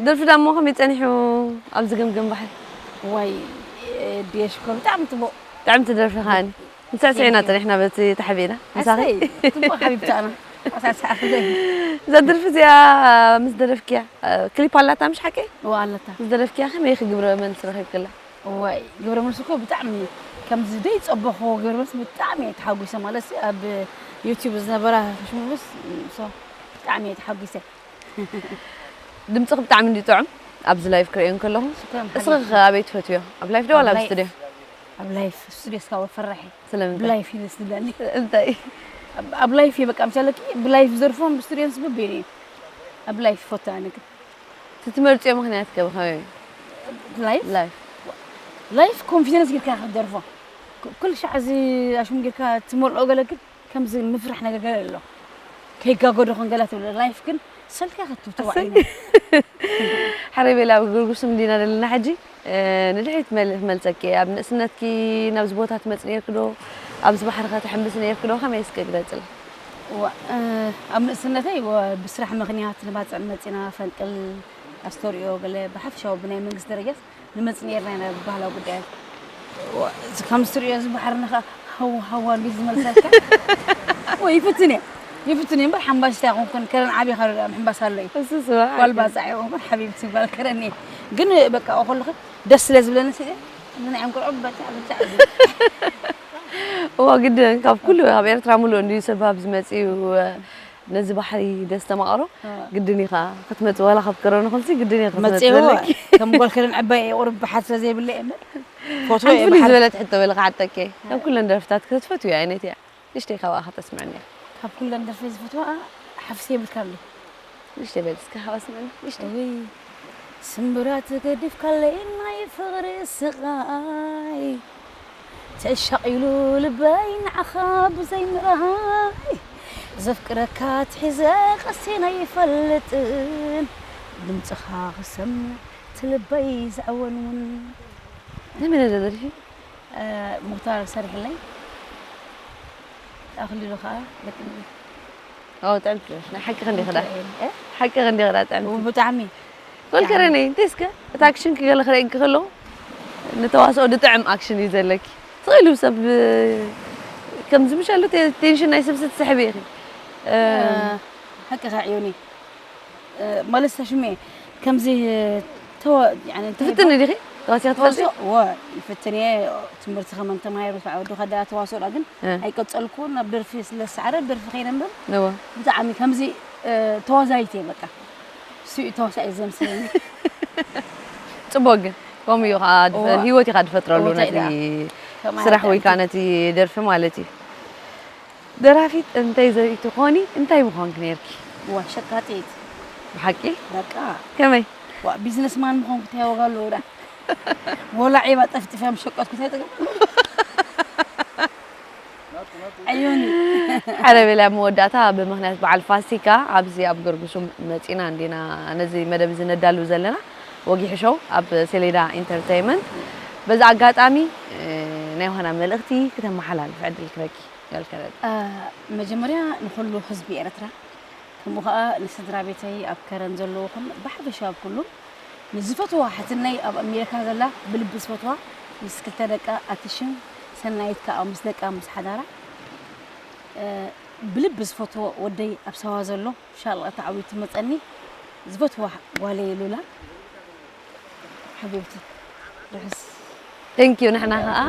ደርፊ ዳሞ ከመይ ጸኒሑ ኣብዚ ገምገም ባሕሪ? ዋይ፣ ዲየሽኮ ብጣዕሚ ጽቡቕ። ጥዕምቲ ደርፊ ከዓኒ። ንስዕስዕ ኢና ጸኒሕና በቲ ተሓቢእና። ምሳኺ? ኣሰይ፣ ጽቡቕ ሓቢብታና። ኣሳሳዕ። እዛ ደርፊ እዚኣ ምስ ደረፍክያ፣ ክሊፕ ኣላታ ምሽ ሓቂ? እዋ ኣለታ። ምስ ደረፍክያ ከመይ ኢኺ ግብረ መልሲ ረኺብክላ? እዋይ፣ ግብረ መልሲ እኮ ብጣዕሚ ከምዚ ደይ ጸበኹ ግብረ መልሲ ብጣዕሚ እየ ተሓጒሰ። ማለት ኣብ ዩቲዩብ ዝነበራ ሽሙስ ብጣዕሚ እየ ተሓጒሰ። ድምፅኺ ብጣዕሚ እንዲ ጥዑም ኣብዚ ላይፍ ክርእዮ እንከለኹ። ሽኮር እስኺ ሓቢብቲ። ከ ኣበይ ትፈትውዮ? ኣብ ላይፍ ዶ ዋላ ኣብ ኣብ ላይፍ? ስቱድዮ? ኣብ ላይፍ። ኣብ ላይፍ ስቱድዮ እስካ ወፈራሒ። ስለምንታይ? ብላይፍ እዩ ደስ ዝብለኒ። እንታይ? ኣብ- ኣብ ላይፍ እዩ በቃ ምስ ኣለኪ ብላይፍ ዘርፎን ብስቱድዮን ስብብ እዩ። ኣብ ላይፍ ይፈቱ ኣነ ግን። እቲ ትመርፅዮ ምክንያት ከ ብኸመይ እዩ? ላይፍ ላይፍ ላይፍ ኮንፊደንስ ጌርካ ክትደርፎ ኩ- ኩሉ ሻዕ እዚ ኣሽሙ ጌርካ ትመልኦ ገለ ግን ከምዚ ምፍራሕ ነገር ገለ ኣሎ። ከይጋጎዶ ኾን ገላ ትብል ላይፍ ግን ሰልካ ክትብትዋ እሰይ። ሓረይ ቤላ ኣብ ግርጉስም እንዲና ዘለና ሕጂ ንድሕሪት መል- ክመልሰኪ ኣብ ንእስነትኪ ናብዚ ቦታ ትመፅ ነርኪ ዶ ኣብዚ ባሕሪ ከተሕምብስ ነርኪ ዶ ከመይ እስከ ግለፅላ እዋ፣ እ፣ ኣብ ንእስነተይ ወ- ብስራሕ ምኽንያት ንባፅዕ መፂና ፈንቅል ኣስተርእዮ ገለ ብሓፈሻዊ ብናይ መንግስቲ ደረጃስ ንመጽእ ነይርና ኢና ብባህላዊ ጉዳያት። ዋ፣ እዚ ከም እትርእዮ እዚ ባሕርና ኸኣ ሃዋ ሃዋ እንድዩ ዝመልሰካ። ወይ ይፍትን እየ። ይፍትን እየ እምበር ሓምባሽታ ኣይኮንኩን። ከረን ዓብኻ ዶ ምሕንባስ ኣሎ እዩ። እሱ ስዋ ጓል ባጻዕ እየ እምበር ሓቢብቲ ጓል ከረን እየ። ግን በቃ ከለኹ ደስ ስለ ዝብለኒ ስለ ንዓም ቆልዑ በጫዕ በጫዕ ይብል። እዋ ግድን ካብ ኩሉ ኣብ ኤርትራ ሙሉእ እንድዩ ሰብ ኣብዚ መጺኡ ነዚ ባሕሪ ደስ ተማቕሮ ግድን ኢኻ ክትመጽእ ዋላ ካብ ከረን ኹንሲ ግድን ኢኻ ክትመጽእ መጺእዎ ዘለኪ። ከም ጓል ከረን ዕባይ እየ ቁሩብ ብሓት ስለ ዘይብለ እየ እምበር ፎቶ ሓንቲ እየ ፍልይ ብሓት ዝበለት ሕቶ በለ ክሓተኪ እየ። ካብ ኩለን ደርፍታት ክትፈትውያ ዓይነት እያ? ንእሽተይ ካብኣ ከተስምዕኒ እያ። ካብ ኩለን ደርፈይ ዝፈትዋ ሓፍስ የብልካ ኣሎ። ንእሽተይ በሊ እስከ ካብኣ ስምዕኒ ንእሽተይ። እውይ ስምብራት ገዲፍካለይ ናይ ፍቕሪ ስቓይ ተሻቒሉ ልበይ ንዓኻ ብዘይ ምርኣይ ዘፍቅረካ ኣትሒዘ ቀሲነ ኣይፈልጥን ድምፅኻ ክሰምዕ እቲ ልበይ ዝዕወንውን። ናይ መን እያ እዛ ደርፊ? ሙኽታር ሰሪሕለይ ኣኽሊሉ ከዓ ገጢምለይ። ኦ ጥዕምቲ ናይ ሓቂ ክንዲ ክዳ ሓቂ ክንዲ ክዳ ጥዕምቲ ብጣዕሚ ኮልከረኒ እንተስከ እቲ ኣክሽን ክገለ ክረእኪ ከለኹ ንተዋስኦ ድጥዕም ኣክሽን እዩ ዘለኪ ትኽእሉ ሰብ ከምዚ ምሻሉ ቴንሽን ናይ ሰብ ስትስሕቢ ኢኺ ሓቂ ከዓ ዮኒ ማለት ሽሜ ከምዚ ተወ- ያኒ እንታይ ትፍትኒ ይበሃል? ዲኺ? ተዋሲኺ ትፈልጢ? ተዋስኦ ወ ይፍትን እየ ትምህርቲ ከመን ተማሂሩ ወዲ ከዳ ተዋስኦ ዳ ግን እ። ኣይቀጸልኩ ናብ ደርፊ ስለ ዝሰዓረ ደርፊ ከይነንብብ እወ። ብጣዕሚ ከምዚ እ፣ ተዋዛይት እየ በቃ እሱ እዩ ተዋሳኢ ዘምስለኒ ጽቡቅ ግን ከምኡ እዩ ከዓ ድፈ- እወ። ህይወት ኢኻ ድፈጥረሉ እወ፣ እንታይ ነቲ ደኣ? ከማይ ስራሕ ወይ ከዓ ኣይጠልኩ። ነቲ ደርፊ ማለት እዩ። ደራፊት እንተይዘይትኾኒ እንታይ ምኾንኪ ነይርኪ? እዋ ሸቃጢት ብሓቂ? በቃ ከመይ? ዋ ቢዝነስ ማን ምኾንኩ እንታይ ዋጋ ኣለዎ ዳ? ወላ ዒባ ጠፍጢፈ ምስ ሸቀጥኩ እንታይ ጥቅሚ ኣለዎ? ኣዮኒ ሓደ ቤላ ኣብ መወዳእታ ብምኽንያት በዓል ፋሲካ ኣብዚ ኣብ ገርጉሹም መፂና እንዲና ነዚ መደብ እዚ ነዳሉ ዘለና ወጊሑ ሾው ኣብ ሴሌዳ ኢንተርተይመንት በዚ ኣጋጣሚ ናይ ዮሃና መልእኽቲ ክተመሓላልፍ ዕድል ክበኪ። ገልከለል። መጀመርያ ንኹሉ ህዝቢ ኤርትራ ከምኡ ኸኣ ንስድራ ቤተይ ኣብ ከረን ዘለዉኹም ብሓፈሻ ኣብ ኩሉ ንዝፈትዋ ሓትነይ ኣብ ኣሜሪካ ዘላ ብልቢ ዝፈትዋ ምስ ክልተ ደቃ ኣትሽን ሰናይት ከኣ ምስ ደቃ ምስ ሓዳራ ብልቢ ዝፈትዎ ወደይ ኣብ ሳዋ ዘሎ ሻላ ተዓዊቱ መጸኒ ዝፈትዋ ጓለይ ሉላ ሓቢብቲ ርሑስ Thank you ንሕና ከኣ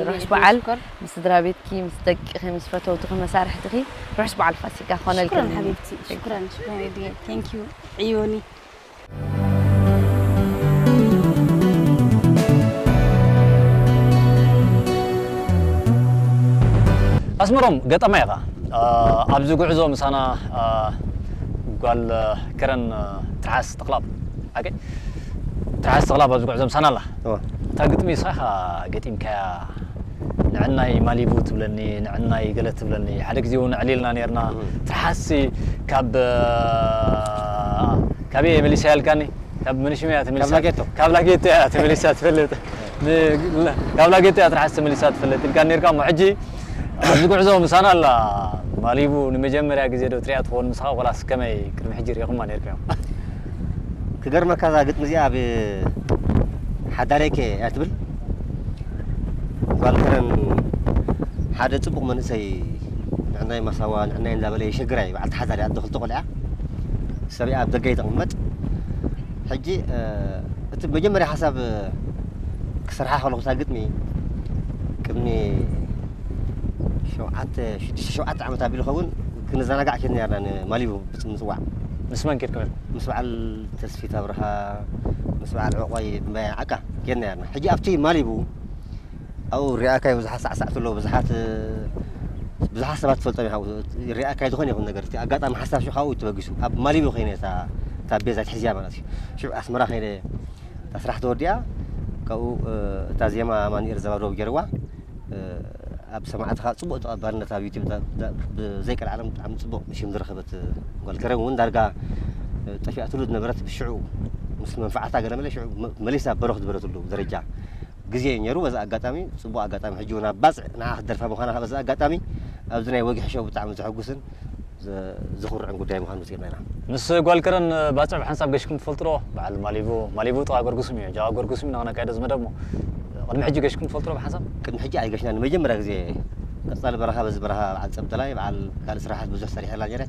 ርሑስ በዓል ምስ ስድራ ቤትኪ ምስ ደቅኺ ምስ ፈተውትኺ መሳርሕትኺ ርሑስ በዓል ፋሲካ ክኾነልክን ሽኩረን ሓቢብቲ ሽኩረን ሽኩረን ሪድየ Thank you ዕዮኒ ኣስመሮም ገጠማ ኢኻ ኣብዚ ጉዕዞ ምሳና ጓል ከረን ትርሓስ ተኽላብ ሓቂ ትርሓስ ተኽላብ ኣብዚ ጉዕዞ ምሳና ኣላ እታ ግጥሚ ንስኻ ኢኻ ገጢምካያ ንዕናይ ማሊቡ ትብለኒ ንዕናይ ገለ ትብለኒ ሓደ ግዜ እውን ዕሊልና ነርና ትርሓስ ካብ ካበይ መሊሳ ያልካኒ ካብ ምንሽም እያ ተመሊሳ ካብ ላጌቶ እያ ተመሊሳ ትፈልጥ ካብ ላጌቶ እያ ትርሓስ ተመሊሳ ትፈልጥ ኢልካ ነርካ እሞ ሕጂ ኣብዚ ጉዕዞ ምሳና ኣላ ማሊቡ ንመጀመርያ ግዜ ዶ ትሪኣ ትኸውን ምሳኻ ወላስ ከመይ ቅድሚ ሕጂ ሪኢኹማ ነርኩም ገርመካ እዛ ግጥሚ እዚኣ ኣብ ሓዳረይከ እያ ትብል። ጓል ከረን ሓደ ጽቡቕ መንእሰይ ንዕናይ ማሳዋ ንዕናይ እንዳበለ ይሸግራ እዩ። በዓልቲ ሓዳር እያ፣ ኣደ ክልተ ቆልዓ፣ ሰብኣ ኣብ ደገ እያ ተቕመጥ። ሕጂ፣ እ፣ እቲ መጀመርያ ሓሳብ ክሰርሓ ከለኹ እታ ግጥሚ ቅድሚ ሸውዓተ፣ ሽዱሽተ፣ ሸውዓተ ዓመት ኣቢሉ ኸውን ክንዘናጋዕ ኬድና ነርና ንማሊቡ ብጽ-፣ ምጽዋዕ። ምስ መን ኬድኩም ነርኩም? ምስ በዓል ተስፊት ኣብርሃ፣ ምስ በዓል ዕቆይ እምባየ ዓቃ ኬድና ነርና። ሕጂ ኣብቲ ማሊቡ ኣብኡ ሪኣካይ ብዙሓት ሳዕሳዕቲ ኣለዉ፣ ብዙሓት፣ ብዙሓት ሰባት ትፈልጦም ኢኻ። ሪኣካይ ዝኾነ ይኹን ነገር፣ እቲ ኣጋጣሚ ሓሳብ ሽዑ ካብኡ እዩ ተበጊሱ። ኣብ ማሊቡ ኸይነ እታ፣ እታ ቤዛ ትሕዝያ ማለት እዩ። ሽዑ ኣስመራ ኸይነ እታ ስራሕ ተወዲኣ፣ ካብኡ፣ እ፣ እታ ዜማ ኣማኑኤል ዘባዶብ ገይርዋ፣ እ፣ ኣብ ሰማዕቲ ከዓ ጽቡቕ ተቐባልነት ኣብ ዩቲዩብ ዳ-፣ ዳ-፣ ብዘይቀልዓለም ብጣዕሚ ጽቡቕ ሽም ዝረኸበት ጓል ከረን እውን ዳርጋ፣ እ፣ ጠፊኣትሉ ዝነበረት ብሽዑ ምስ መንፋዓታ ገለ መለ ሽዑ መ-፣ መሊሳ በረኽ ዝበለትሉ ደረጃ ግዜ እዩ ነይሩ። በዚ ኣጋጣሚ ጽቡቕ ኣጋጣሚ ሕጂ እውን ኣብ ባጽዕ ንዓ ክትደርፋ ምዃና በዚ ኣጋጣሚ ኣብዚ ናይ ወጊሕ ሾው ብጣዕሚ ዘሐጉስን ዘ-፣ ዘኹርዕን ጉዳይ ምዃኑ ወሲድና ኢና። ምስ ጓል ከረን ባጽዕ ብሓንሳብ ገሽኩም ትፈልጡ ዶ? በዓል ማሊቡ፣ ማሊቡ ጥቓ ገርጉስም እዩ፣ ጃዋ ገርጉስም ኢና ክነካይዶ ዝመደብ እሞ፣ ቅድሚ ሕጂ ገሽኩም ትፈልጡ ዶ ብሓንሳብ? ቅድሚ ሕጂ ኣይገሽናን። ንመጀመርያ ግዜ ቀጻሊ በረኻ፣ በዚ በረኻ በዓል ጸብደላይ፣ በዓል ካልእ ስራሓት ብዙሕ ሰሪሐላ ነይረ።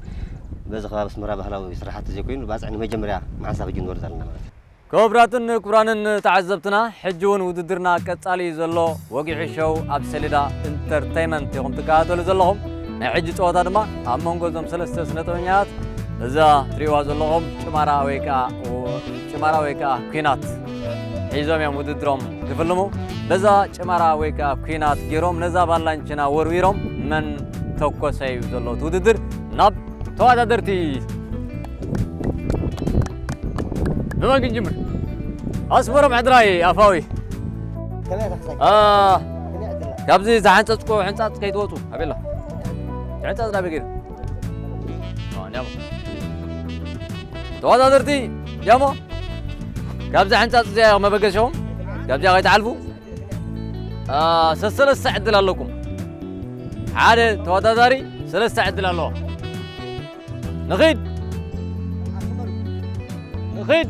በዚ ከባቢ ኣስመራ ባህላዊ ስራሓት ዘይኮይኑ፣ ባጽዕ ንመጀመርያ ብሓንሳብ ሕጂ ንወርድ ኣለና ማለት እዩ። ክቡራትን ክቡራንን ተዓዘብትና፣ ሕጂ እውን ውድድርና ቀጻሊ እዩ ዘሎ። ወጊሑ ሾው ኣብ ሰሌዳ ኢንተርተይመንት ኢኹም ትከታተሉ ዘለኹም። ናይ ሕጂ ጸወታ ድማ ኣብ መንጎ እዞም ሰለስተ ስነ ጥበበኛታት እዛ ትሪእዋ ዘለኹም ጭማራ ወይ ከኣ፣ ጭማራ ወይ ከኣ ኲናት ሒዞም እዮም ውድድሮም ክፍልሙ። በዛ ጭማራ ወይ ከኣ ኲናት ገይሮም ነዛ ባላንችና ወርዊሮም መን ተኮሰ እዩ ዘሎ እቲ ውድድር። ናብ ተወዳደርቲ ብመን ክንጅምር? ኣስመሮም ዕድራይ ኣፋዊ። ከመይ ኢኻ ክሳይ? አ፣ ከመይ ዕድላ? ካብዚ ዝሓንጸጽኩ ሕንጻጽ ከይትወጹ። ኣቤላ። ሕንጻጽ ናበይ ገይሩ? ኦ፣ እንዲያሞ። ተወዳደርቲ፣ እንዲያሞ። ካብዚ ሕንጻጽ እዚኣ መበገሲኹም። ካብዚኣ ከይትሓልፉ። አ፣ ሰሰለስተ ዕድል ኣለኩም። ሓደ ተወዳዳሪ ሰለስተ ዕድል ኣለዎ። ንኺድ! ንኺድ!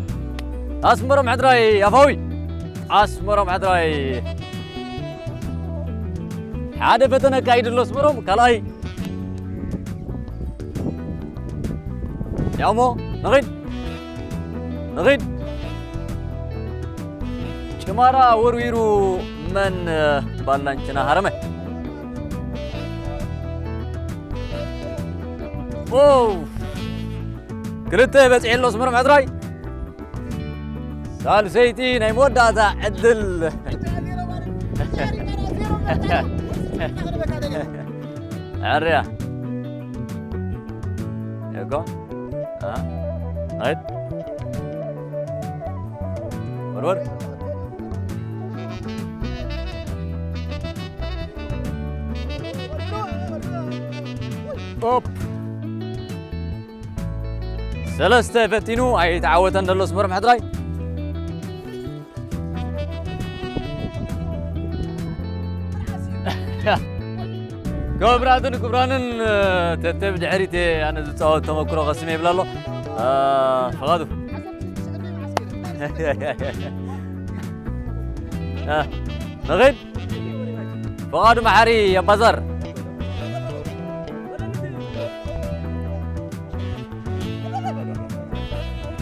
ኣስመሮም ሕድራይ ኣፋዊ! ኣስመሮም ሕድራይ! ሓደ ፈተነ ኣካይዱ ኣሎ ኣስመሮም፣ ካልኣይ። ያሞ፣ ንኺድ! ንኺድ! ጭማራ ወርዊሩ መን ባላንችና ሃረመ? ኦ! ክልተ በጺሑ ኣሎ ኣስመሮም ሕድራይ። ሳልሰይቲ ናይ መወዳእታ ዕድል። ኣርያ። እኮ። አ? ራይት። ወርወር። ኦፕ። ሰለስተ ፈቲኑ ኣይተዓወተን ዘሎ ኣስመሮም ሕድራይ። ክቡራትን ክቡራንን፣ ተተ ብድሕሪት ኣነ ዝፃወት ተመክሮ ቀስም ይብላ ኣሎ። አ፣ ፍቓዱ። አ፣ ንኺድ። ፍቓዱ መሓሪ ኣባዛር።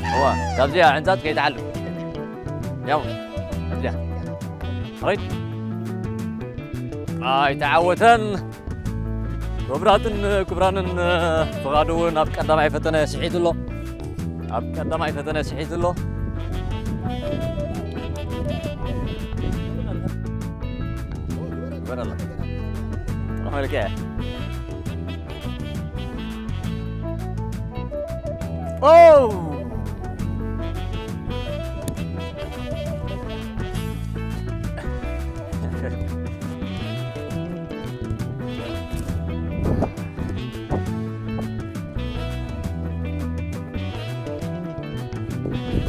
እዋ፣ ካብዚኣ ዕንጻጽ ከይትሓልፍ። ያው፣ ካብዚኣ። ራይት። ኣይተዓወተን። ክቡራትን ክቡራንን፣ ፍቓዱ እውን ኣብ ቀዳማይ ፈተነ ስሒቱ ኣሎ። ኣብ ቀዳማይ ፈተነ ስሒቱ ኣሎ። ግበር ኣሎ። ጥዑም መልክዕ። ኦ!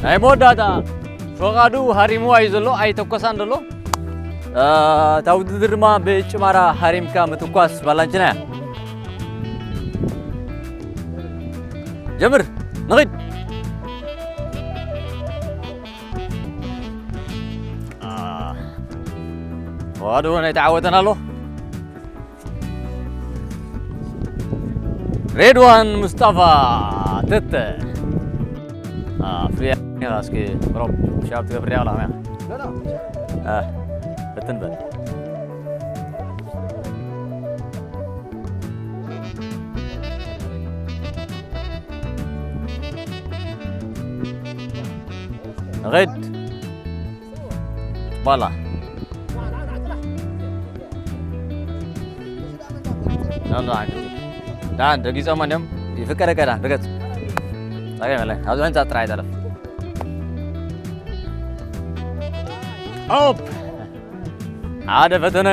ናይ መወዳእታ ፍቓዱ ሃሪምዋ እዩ ዘሎ፣ ኣይተኮሳን ዘሎ። እ፣ እታ ውድድር ድማ ብጭማራ ሃሪምካ ምትኳስ ባላንችና እያ። ጀምር፣ ንኺድ። ባዶ ናይ ተዓወተን ኣሎ። ሬድዋን ሙስጣፋ ተተ። አ፣ ፍርያ እስኪ ሮብ ሻብ ትገብር ያላ። አ፣ ፈትን በል። ንኸይድ። ባላ። ዳን፣ ደጊጾም እንዲም ይፍቀደ ከዳ፣ ርገጽ። ጸገም የለን። ኣብዚ ህንጻ ጥራይ ይጠለፍ። ኦፕ! ሓደ ፈተነ።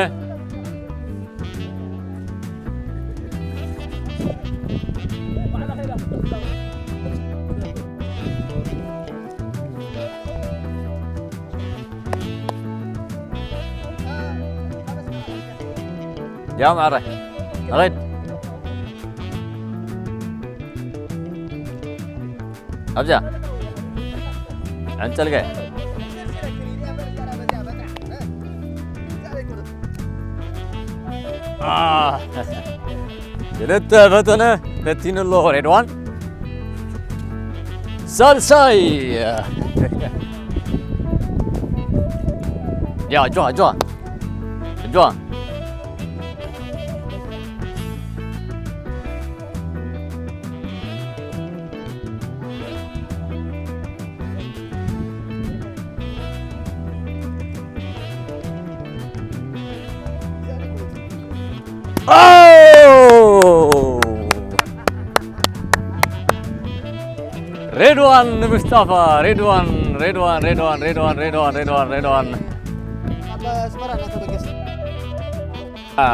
ያ ማዕረ። ኣኸይድ። ኣብዚኣ። ዕንጸልገ። አ፣ ክልተ ፈተነ ፈቲኑ ኣሎ ሬድዋን። ሳልሳይ። ያ፣ ጆ፣ ጆ። ጆ። ኦ! ሬድዋን ሙስጣፋ፣ ሬድዋን፣ ሬድዋን፣ ሬድዋን። ኣብ ኣስመራ እናተበገስና፣ አ፣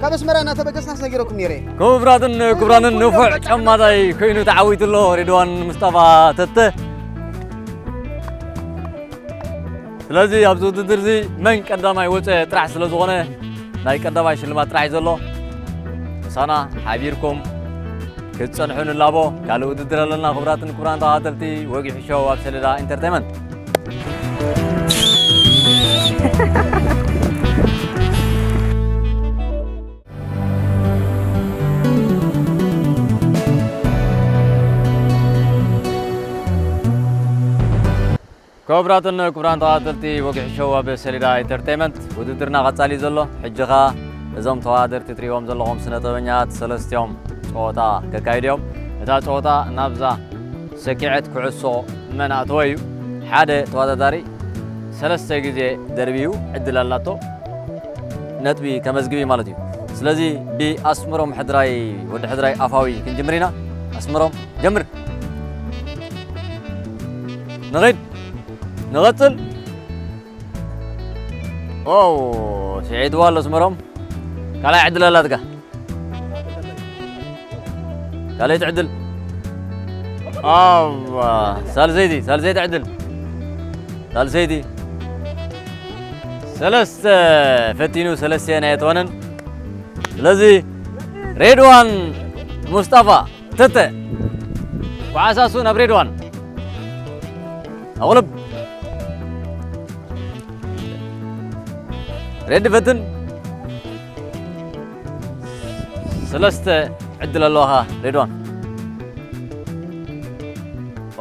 ካብ ኣስመራ እናተበገስና ነጊረኩም ነይረ። ክቡራትን ክቡራንን፣ ንፉዕ ጨማታይ ኮይኑ ተዓዊቱ ኣሎ ሬድዋን ሙስጣፋ ተተ። ስለዚ ኣብዚ ውድድር እዚ መን ቀዳማይ ወፀ ጥራሕ ስለ ዝኾነ ናይ ቀዳማይ ሽልማት ጥራሕ እዩ ዘሎ። ምሳና ሓቢርኩም ክትጸንሑ ንላቦ። ካልእ ውድድር ኣለና። ክቡራትን ክቡራን ተኸታተልቲ ወጊሑ ሾው ኣብ ሰሌዳ ኢንተርቴይመንት። ክቡራትን ክቡራን ተኸታተልቲ ወግሒ ሾው ኣብ ሰሌዳ ኢንተርቴይመንት፣ ውድድርና ቀጻሊ እዩ ዘሎ። ሕጂ ኸኣ እዞም ተወዳደርቲ ትርእይዎም ዘለኹም ስነ ጥበበኛታት ሰለስቲኦም ጸወታ ከካይዱ እዮም። እታ ጸወታ ናብዛ ሰኪዐት ኩዕሶ መን ኣተወ እዩ። ሓደ ተወዳዳሪ ሰለስተ ግዜ ደርቢዩ ዕድል ኣላቶ ነጥቢ ከመዝግብ እዩ ማለት እዩ። ስለዚ ብኣስመሮም ሕድራይ፣ ወዲ ሕድራይ ኣፋዊ ክንጅምር ኢና። ኣስመሮም ጀምር። ንኺድ። ንቐጽል። ዋው፣ ስዒድዋ ኣሎ ኣስመሮም። ካልኣይ ዕድል ኣላትካ። ካልኣይቲ ዕድል። ኣዋ፣ ሳልሰይቲ፣ ሳልሰይቲ ዕድል። ሳልሰይቲ። ሰለስተ ፈቲኑ፣ ሰለስተ ናይ እትወንን። ስለዚ ሬድዋን ሙስጣፋ ተተ። ኳዕሳ እሱ ናብ ሬድዋን። ኣቑልብ። ሬድ ፈትን። ሰለስተ ዕድል ኣለዋኻ ሬድዋን።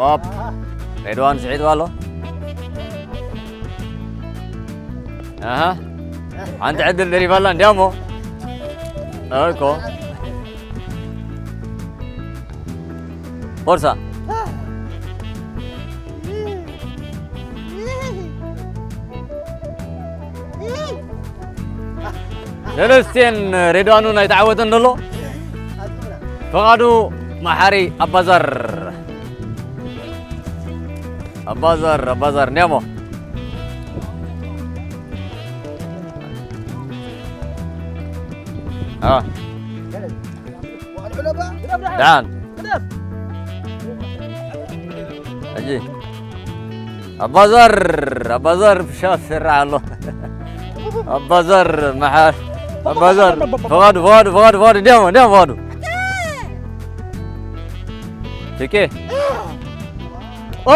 ኦፕ። ሬድዋን ስዒድዋ ኣሎ። ኣሃ። ሓንቲ ዕድል ደሪፋ ኣላ እንድያ እሞ። ኦኮ። ፎርሳ። ሰለስቴን ሬድዋኑን ኣይተዓወተን ዘሎ። ፍቓዱ መሓሪ ኣባዛር። ኣባዛር፣ ኣባዛር፣ እንዲያሞ። አ። ደሓን። ሕጂ ኣባዛር፣ ኣባዛር ፍሻ ዝሰርሕ ኣሎ። ኣባዛር መሓ-፣ ኣባዛር ፍቓዱ፣ ፍቓዱ፣ ፍቓዱ፣ ፍቓዱ፣ እንዲያሞ፣ እንዲያሞ ፍቓዱ። ፊኬ። ኦ!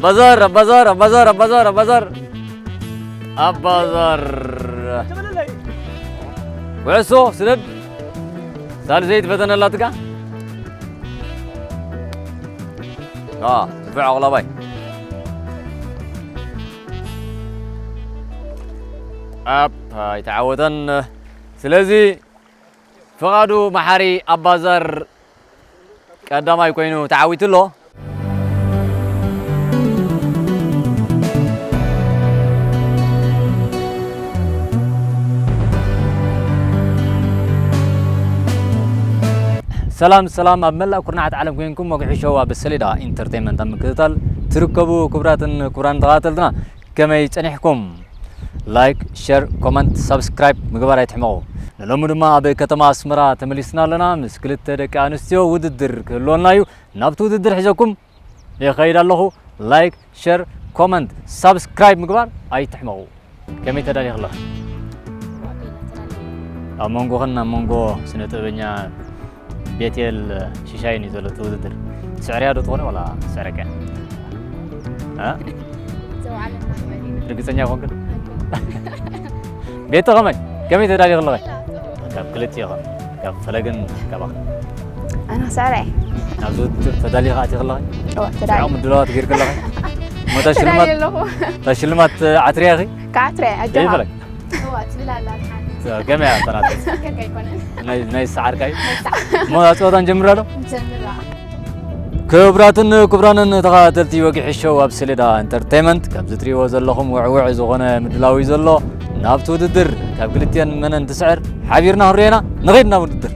ኣባዛር ኣባዛር ኣባዛር ኣባዛር ኣባዛር ኣባዛር። ኩዕሶ ስደድ። ሳልሰይቲ ፈተነ ኣላትካ። ኣ፣ ንፉዕ ኣቕላባይ። ኣፕ፣ ኣይተዓወተን። ስለዚ ፍቓዱ መሓሪ ኣባዛር ቀዳማይ ኮይኑ ተዓዊቱ ኣሎ። ሰላም ሰላም፣ ኣብ መላእ ኩርናዓት ዓለም ኮይንኩም ወግሒ ሾው ኣብ ሰሌዳ ኢንተርቴይንመንት ኣብ ምክትታል ትርከቡ ክቡራትን ክቡራን ተኸታተልትና፣ ከመይ ጸኒሕኩም? ላይክ፣ ሸር፣ ኮመንት፣ ሳብስክራይብ ምግባር ኣይትሕመቑ። ንሎሚ ድማ ኣብ ከተማ ኣስመራ ተመሊስና ኣለና። ምስ ክልተ ደቂ ኣንስትዮ ውድድር ክህልወና እዩ። ናብቲ ውድድር ሒዘኩም ይኸይድ ኣለኹ። ላይክ፣ ሸር፣ ኮመንት፣ ሳብስክራይብ ምግባር ኣይትሕመቑ። ከመይ ተዳሊኺ ኣለኺ? ኣብ መንጎኽን ኣብ መንጎ ስነ ጥበበኛ ቤቴል ሽሻይን እዩ ዘሎ እቲ ውድድር። ትስዕርያ ዶ ትኾነ ዋላ ትስዕረካ? እ? ዘውዓለ ማሕበር እዩ። ርግጸኛ ኮንክን? ኣይኮንኩን። ቤቲ ከመይ? ከመይ ተዳሊኺ ኣለኺ? ካብ ክልቲኦም፣ ካብ ፈለግን ካባኽን? ኣነ ክስዕር እየ። ናብዚ ውድድር ተዳሊኺ ኣቲኺ ኣለኺ? እወ፣ ተዳልየ። ሽዑ ምድላዋት ጌርኪ ኣለኺ? እሞ እታ ሽልማት፣ ተዳልየ ኣለኹ። እታ ሽልማት ዓትርያ ኢኺ? ክዓትር እየ፣ ኣጆኻ። ይበለክ። እዋ፣ ትብል ኣላ ሓንቲ። ከመይ እያ እታ ናትካ? ከከ ኣይኮነን። ናይ፣ ናይ ሰዓርካ እዩ? ናይ ሰዓር። እሞ እዛ ፀወታ ንጀምራ ዶ? ንጀምራ። ክቡራትን ክቡራንን ተኸታተልቲ ወግሒ ሾው ኣብ ሰሌዳ ኢንተርቴይንመንት፣ ከምዚ ትሪእዎ ዘለኹም ውዕውዕ ዝኾነ ምድላው እዩ ዘሎ። ናብቲ ውድድር ካብ ክልቲኤን መነን ትስዕር ሓቢርና ክንሪኦ ኢና። ንኸይድ ናብ ውድድር።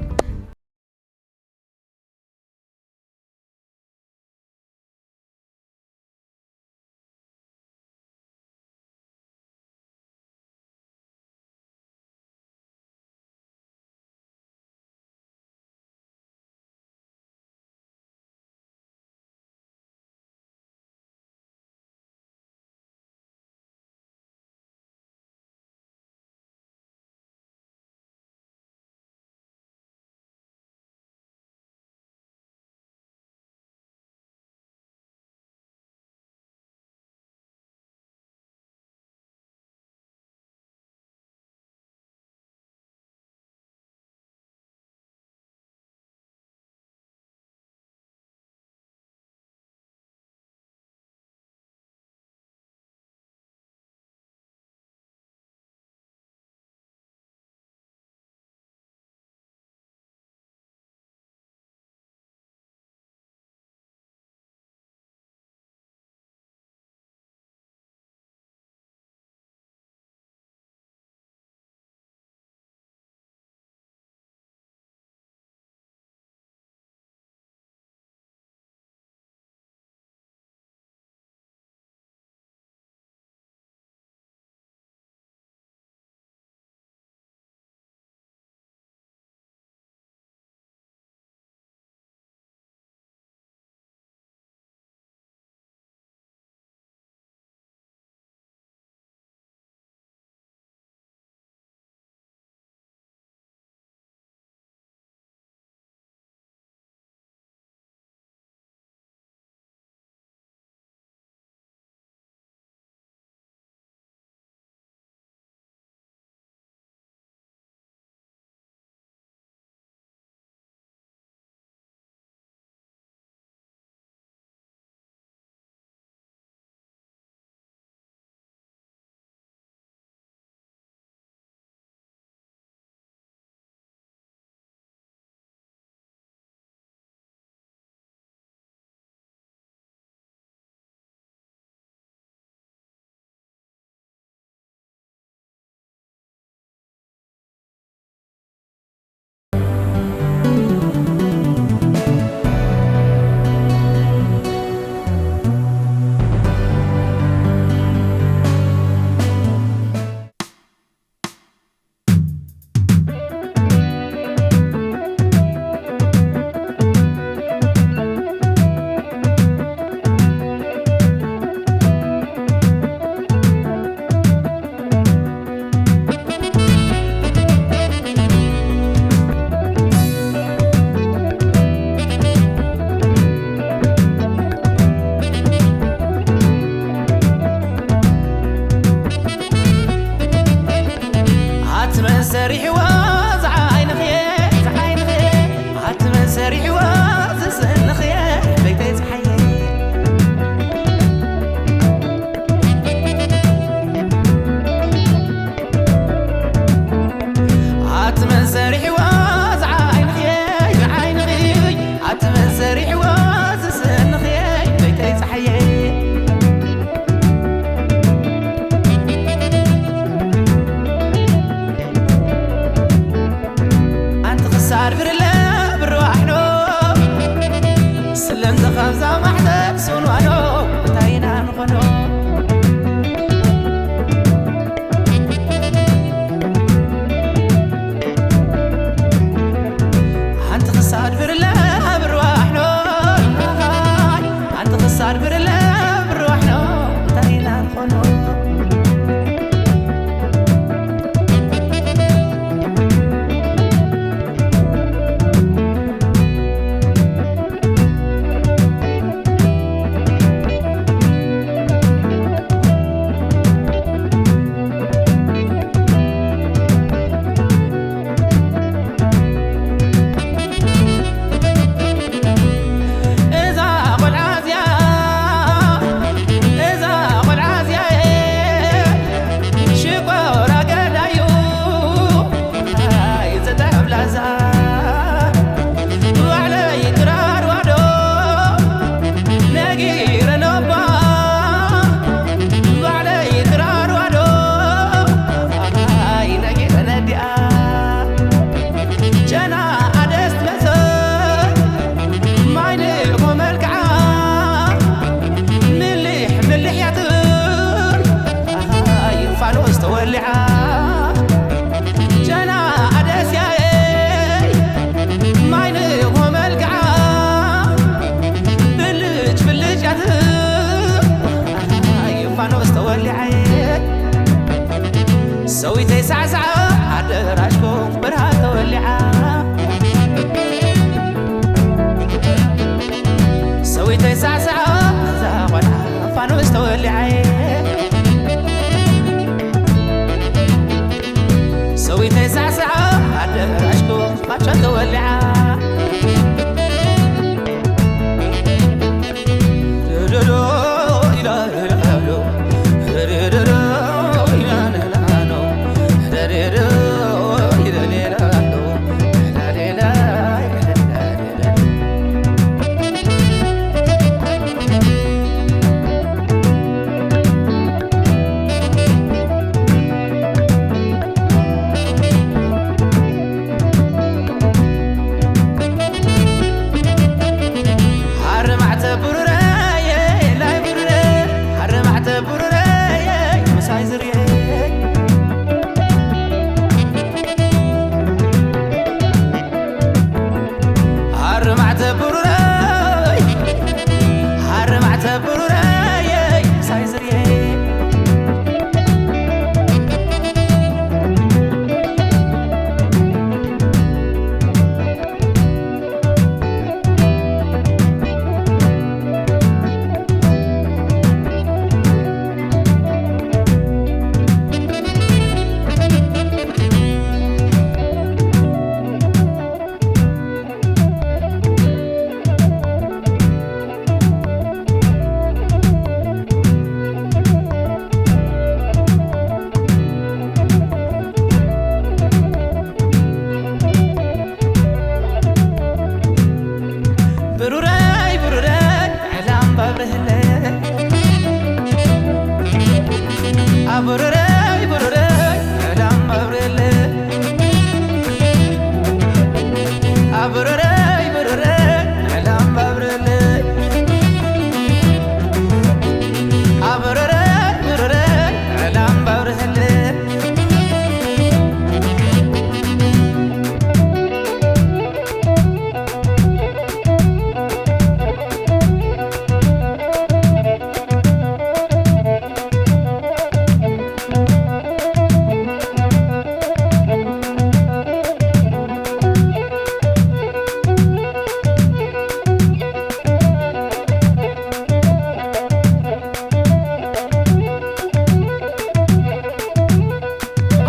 ካብዛ ማሕዘን ስንዋዶ እንታይ ኢና ንኾኖ? ሓንቲ ክሳድ ብርለ ብርዋሕኖ፣ ሓንቲ ክሳድ ብርለ ብርዋሕኖ እንታይ ኢና ንኾኖ? እዛ ቆልዓ እዚኣ፣ እዛ ቆልዓ እዚኣ፣ ሽኮራ ገዳዩ፣ ኣይ ዘተብላዛ፣ ባዕለይ ክራርዋ ዶ ነጊረኖባ፣ ባዕለይ ክራርዋ ዶ፣ ኣይ ነጊረነዲኣ። ጨና ኣደስ መሰል ማይ ንእኮ መልክዓ ምልሕ ምልሕ ያትብል ኣይ ፋኖስ ተወሊዓ። ጨና ኣደስ ያየይ ማይ ንእኮ መልክዓ ብልጭ ብልጭ ያትብል ኣይ ፋኖስ ተወሊዓ። ሰዊተይ ሳዕሳዕ ኣደራሽኩም ብርሃን ተወሊዓ። ሰዊተይ ሳዕሳዕ እዛ ቆልዓ ፋኑስ ተወሊዓ። ሰዊተይ ሳዕሳዕ ኣደራሽኩም ማቻ ተወሊዓ። ኣርማዕተ ብሩረየ፣ ላይ ብሩረ፣ ኣርማዕተ ብሩረየ፣ ምሳይ ዝርየ። ኣርማዕተ ብሩረይ፣ ኣርማዕተ ብሩረይ፣ ምሳይ ዝርየ። ብሩረይ ብሩረይ ዕላም ባብርህለ። ኣብሩረይ ብሩረይ ዕላም ባብርህለ። ኣብሩረይ ብሩረይ ዕላም ባብርህለ። ኣብሩረይ ብሩረይ ዕላም ባብርህለ።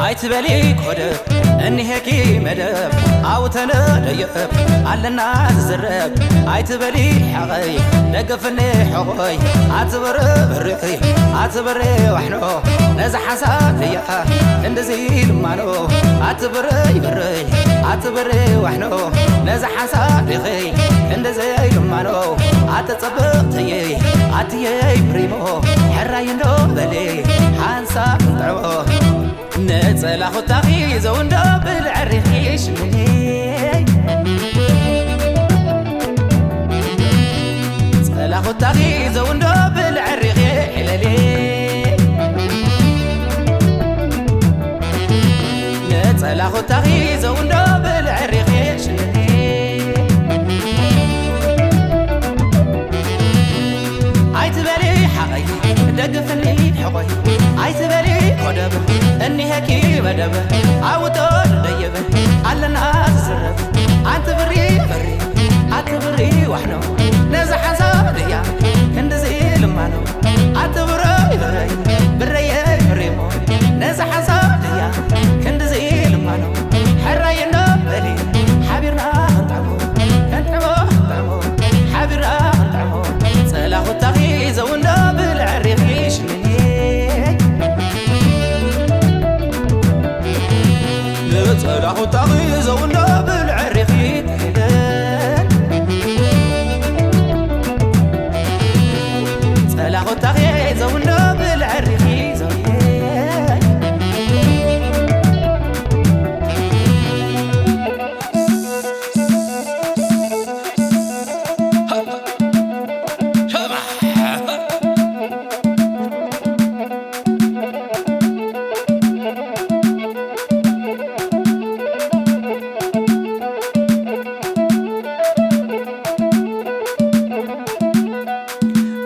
ኣይትበሊ ኮደብ እኒሄኪ መደብ ኣውተነ ደየብ ኣለና ዝዝረብ። ኣይትበሊ ሓቐይ ደገፍኒ ሕቖይ ኣትበርብርይ ኣትበሬ ዋሕኖ ነዛ ሓንሳብ እያ እንደዚ ልማኖ ኣትበረይ በረይ ኣትበሬ ዋሕኖ ነዛ ሓንሳብ ኢኺ እንደዚ ልማኖ ኣተጸብቕትይ ኣትየይ ብሪሞ ሕራይ እንዶ በሊ ሓንሳብ እንጥዕሞ ነጸላ ኹታኺ ዘውንዶ ብልዕሪኺ ሽምኒ ቁጣኺ ዘውንዶ ብልዕሪኺ ሕለሊ። ንጸላኹታኺ ዘውንዶ ብልዕሪኺ ሽልሊ። ኣይትበሊ ሓቐይ፣ ደግፍኒ ሕቖይ። ኣይትበሊ ኮደብ፣ እኒሄኪ መደብ። ኣውጦ ደየበ ኣለና ዝዝረብ። ኣንቲ ብሪ ብሪ፣ ኣቲ ብሪ ዋሕኖ። ነዛ ሓንሳብ እያ ክንድዚ ልማኖ። ኣቲ ብረይ ብረይ፣ ብረየ ብሬሞ። ነዛ ሓንሳብ እያ ክንድዚ ልማኖ። ሕራይ እንዶ በሊ ሓቢርና ክንጥዕሞ፣ ክንጥዕሞ፣ ክንጥዕሞ። ሓቢርና ክንጥዕሞ። ጸላኹታኺ ዘውንዶ ብልዕሪኺ ሽምኒ። ንጸላኹታኺ ዘውንዶ ብልዕሪኺ ትሕደን። ጸላኹታኺ ዘውንዶ ብልዕሪኺ ዘውንዶ።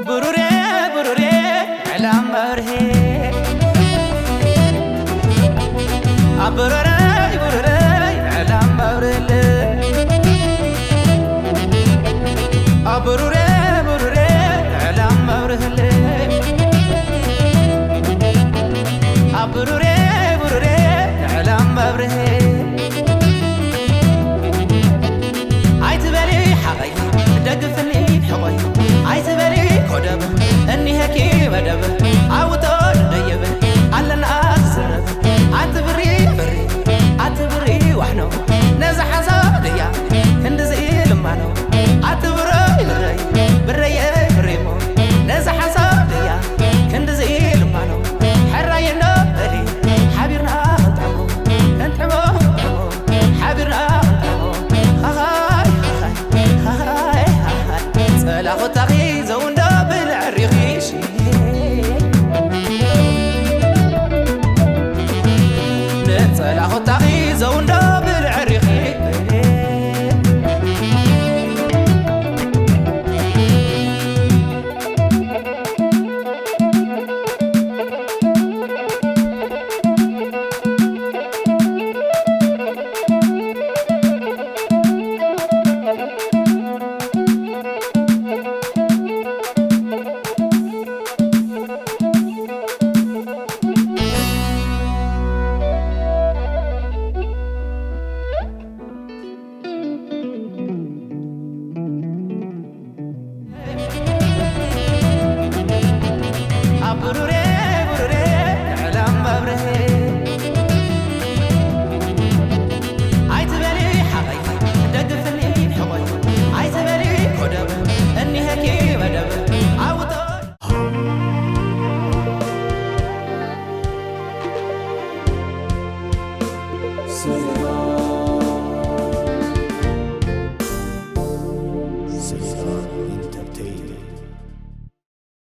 ብሩሬ ብሩሬ ዕላም መብርሄ። ኣበረረይ ብሩረይ ዕላም መብርህለ። ኣበሩሬ ብሩሬ ዕላም መብርህለ። ኣበሩሬ ብሩሬ ዕላም መብርሄ። ኣይትበሊ ሓቐይ፣ ደግፍኒ ሕቖይ። ኣይትበሊ ኮደብ፣ እኒሄኪ መደብ። ኣውጦ ደየበ ኣለና ዝዝረብ። ኣቲ ብሪ ብሪ፣ ኣቲ ብሪ ዋሕኖ። ነዛ ሓንሳብ እያ ክንድዚ ልማኖ። ኣቲ ብረይ ብረይ፣ ብረየ ብሬሞ። ነዛ ሓንሳብ እያ ክንድዚ ልማኖ። ሕራይ እንዶ በሊ ሓቢርና ክንጥዕሞ፣ ክንጥዕሞ፣ ክንጥዕሞ። ሓቢርና ክንጥዕሞ። ሃሃይ፣ ሃሃይ፣ ሃሃይ፣ ሃሃይ። ጸላኹታኺ ዘውንዶ ብልዕሪኺ ሽኒ። ንጸላኹታኺ ዘውንዶ ብልዕሪኺ። ኣብ ብሩሬ፣ ብሩሬ፣ ዕላም መብርሄ። ኣይትበሊ ሓቐይ፣ ደግፍኒ ሕቖይ። ኣይትበሊ ኮደብ፣ እኒሄኪ መደብ። ኣውጦ